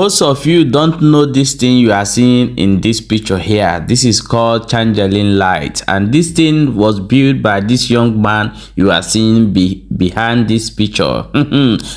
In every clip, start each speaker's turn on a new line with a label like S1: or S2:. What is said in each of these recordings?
S1: Most of you don't know this thing you are seeing in this picture here. This is called Changeling light, and this thing was built by this young man you are seeing behind this picture.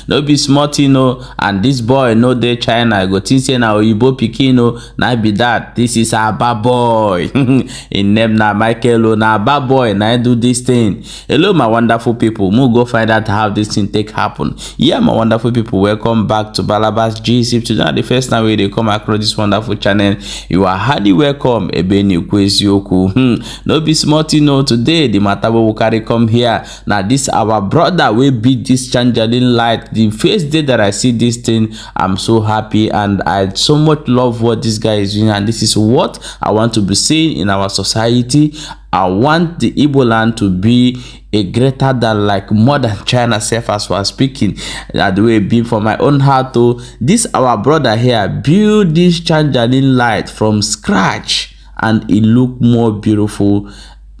S1: No be small thing o, and this boy no dey China. You go think say na oyibo pikin o, na be that. This is Aba boy. Him name na Michael o, na Aba boy na him do this thing. Hello my wonderful people, mo go find out how this thing take happen. Yeah, my wonderful people, welcome back to Balabas Gist. If today na the first time wey you dey come across this wonderful channel, you are highly welcome. Ebe na-ekwu eziokwu. No be small thing o. Today the matter wey we carry come here na this our brother wey build this changeling light. The first day that I see this thing, I'm so happy and I so much love what this guy is doing, and this is what I want to be seeing in our society. I want the Igbo land to be a greater than, like, more than China self as we are speaking. That the way it be for my own heart oh. This our brother here build this changeling light from scratch, and it look more beautiful,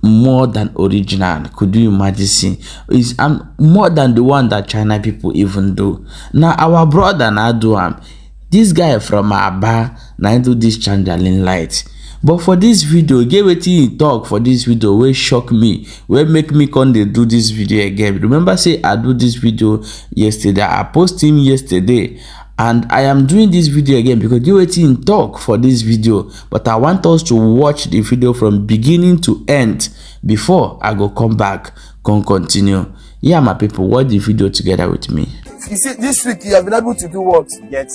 S1: more than original. Could you imagine seeing? It's more than the one that China people even do. Now our brother now do am. This guy from Aba now do this changeling light. But for this video, get wetin he talk for this video wey shock me, wey make me come dey do this video again. Remember say I do this video yesterday, I post him yesterday, and I am doing this video again because get wetin he talk for this video. But I want us to watch the video from beginning to end before I go come back, come continue. Yeah, my people, watch the video together with me.
S2: You see, this week you have been able to do what?
S3: Get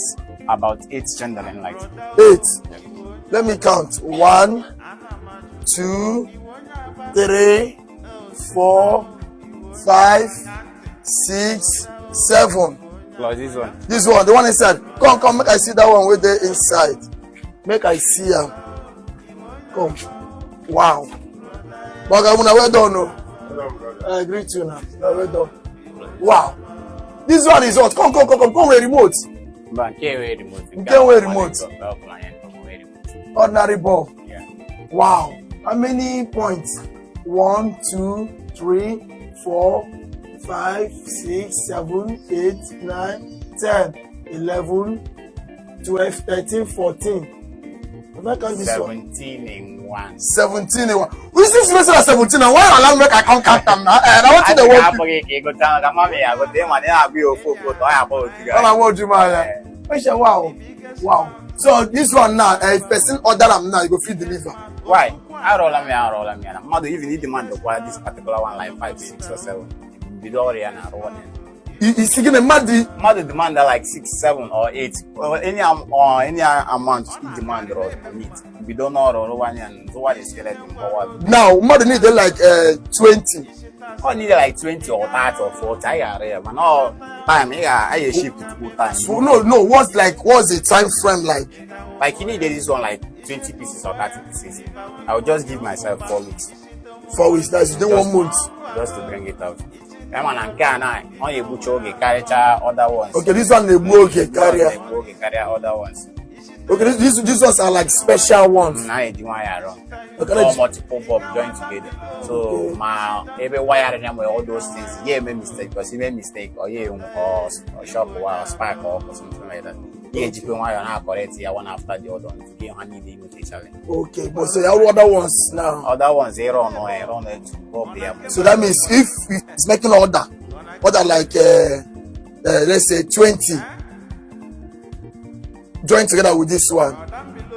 S3: about 8 changeling lights.
S2: 8. Let me count. 1, 2, 3, 4, 5, 6, 7.
S3: Plus this one.
S2: This one, the one inside. Come, come, make I see that one with the inside. Make I see am. Come. Wow. Baga, well done, no. I agree to you now. Well done. Wow. This one is what? Come, come, come, come, come with remote.
S3: But can't wear remote.
S2: Can't wear remote. Ordinary bulb.
S3: Yeah.
S2: Wow. How many points? 1, 2, 3, 4, 5, 6, 7, 8, 9, 10, 11, 12, 13, 14. Have I count this one?
S3: 17 in 1.
S2: 17 in 1. We see this message at 17 and why allow make I can't count them now? And I want to the work. I want you, man. Wow. Wow. So this one now, if person order them now, you go feel deliver.
S3: Why? I roll them, I roll them. Mother even need demand require this particular one like 5, 6 or 7. Bidorian and roll.
S2: You see, the mother
S3: demand like 6, 7 or 8 or any amount he demand or meet. We don't know or one and what is skeleton.
S2: Now, mother need like 20.
S3: I need like 20 or 30 or 40. I but no time. I ship to 2 times.
S2: So no, no. What's the time frame like?
S3: Like you need this one like 20 pieces or 30 pieces. I will just give myself 4 weeks.
S2: 4 weeks. That's within 1 month.
S3: Just to bring it out. Other ones.
S2: Okay, this one the carrier.
S3: Other ones.
S2: Okay, these ones are like special ones.
S3: Now you okay, all multiple bulb joined together. So okay. My every wire and all those things. Yeah, make mistake because you make mistake or yeah or shop or spark or something like that. Yeah, you wire now correct here one after the other.
S2: Okay, but so you have other ones now.
S3: Other ones they run or run to bulb here.
S2: So that means if it's making order like let's say 20. Join together with this one.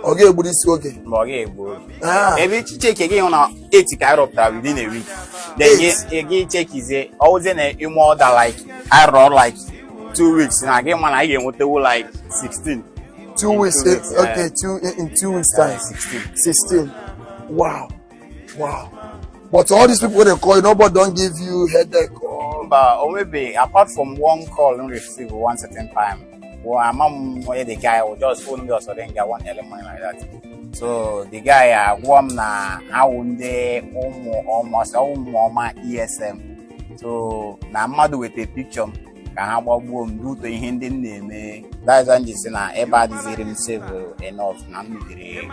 S2: Okay, but this okay.
S3: Okay, ah. Every check again on 8 within a week. Then again check is a always in a more than like I roll like 2 weeks. And again one I get like 16.
S2: 2 weeks, 2 weeks, okay, in 2 weeks time.
S3: 16.
S2: 16. Wow. Wow. But all these people they call you, nobody don't give you headache or
S3: but or maybe apart from one call and receive one certain time. Well, I'm the guy who just phone me or something, get 1 early morning like that. So the guy one na how almost ESM. So na mmadụ with a picture ka ha gbagbuo m due to ihe ndị m na-eme. That's why I'm saying na ebe adịziri m save enough na m dịrị.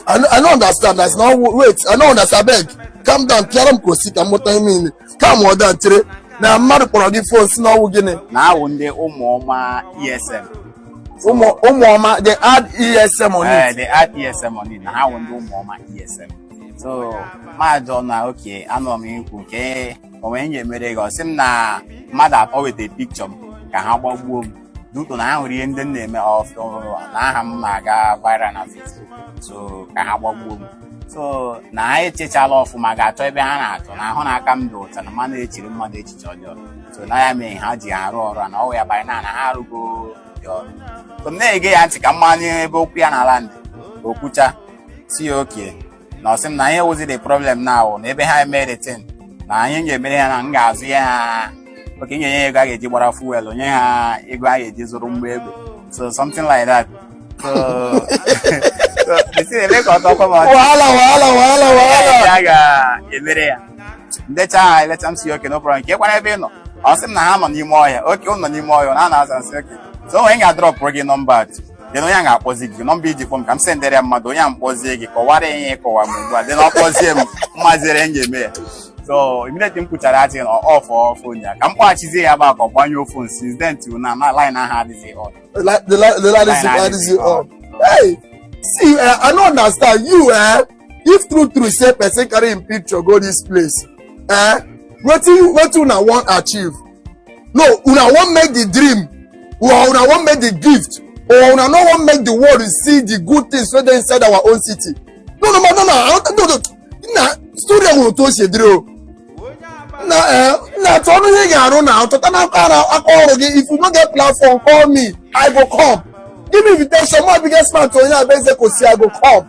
S2: I don't understand. That's not wait. I don't understand. Beg, calm down. Piara m kosi ka mụta ihe. Calm down, chere. Na mmadụ kpọrọ gị phone si na ọwụ gịnị?
S3: Na awụ ndị ụmụ ọma ESM.
S2: Ụmụ Ụmụọma, they add ESM on it.
S3: They add ESM on it, na ha wụ ndị Ụmụọma ESM. So maajụ na oke anọ m ikwu nke onwe m ga-emere gị, ọ sị m na mmadụ atọ weta pikchọ m ka ha gbagbuo m duto na ha hụrụ ihe ndị m na-eme na aha m na-aga viral na Facebook, so ka ha gbagbuo m. So na ha echechala ọfụma, ga-achọ ebe ha na-achọ na ahụ na aka m dị ụcha na mmadụ echiri mmadụ echiche ọjọọ. So na ya mere ha ji arụ ọrụ a na ọwụ ya banye na ha arụgo dị ọrụ. So m na-ege ya ntị ka m manye ebe okwu ya n'ala ndị okwucha si ya oke na ọsị m na ihe wụzi the problem na awụ na ebe ha eme the thing na anyị ga-emere ha na m ga-azụ ya ha oke, m ga-enye ya ego a ga-eji gbara fuel, nye ha ego a ga-eji zụrụ mgba egbe, so something like that. So the thing eme ka ọ tọkwa m ọchị.
S2: Wahala, wahala, wahala, wahala.
S3: Ya ga-emere ya ndecha ha elecha m si oke, no problem. Nke kwara ebe ị nọ, ọ sị m na ha nọ n'ime ọhịa. Oke ụnọ n'ime ọhịa na na-aza nsị oke. So onye ga-adrọpụrụ gị nọmba, then onye a ga-akpọzi gị nọmba iji kpọm ka m sendere ya mmadụ, onye a mkpọzie gị kọwara ya ihe ịkọwa m ugbu a. Then ọ kpọzie m, mmaziri m ga-eme ya. So immediately m kwuchara atị na off phone ya ka m kpọghachizie ya ba ka ọ gbanyụọ phone. Since then till now na line ahụ adịghị on.
S2: The light is
S3: Line
S2: light is
S3: adịghị
S2: on. Hey, see, I no understand you. If true true say person carry him picture go this place, wetin una wan achieve? No, una wan make the dream or una wan make the gift or una no wan make the world see the good things wey dey inside our own city? No, no, no, I no, no. Na story nwere otu o si ediri o na na chọọ ọrụ ihe ị ga-arụ na chọta na aka aka ọrụ gị. If you no get platform, call me, I go come. Give me invitation, my biggest man to onye abeze kosi, I go come.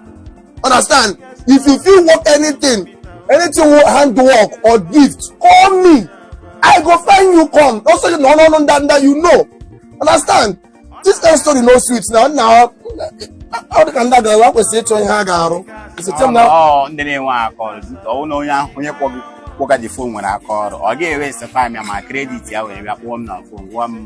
S2: Understand? If you fit work anything, anything wey hand work or gift, call me, I go find you come. Also no, no, no, ndanda, you know, understand? This kind of story no sweet na na ọ dị ka ndị agara kwesịrị ịchọ ihe ha ga-arụ. Site m na
S3: Ọ ndị na-enwe aka ọrụ, ọ bụrụ na onye ahụ onye kpọga ji phone nwere aka ọrụ, ọ ga-ewe time ya ma credit ya were bịa kpọọ m na phone gwa m.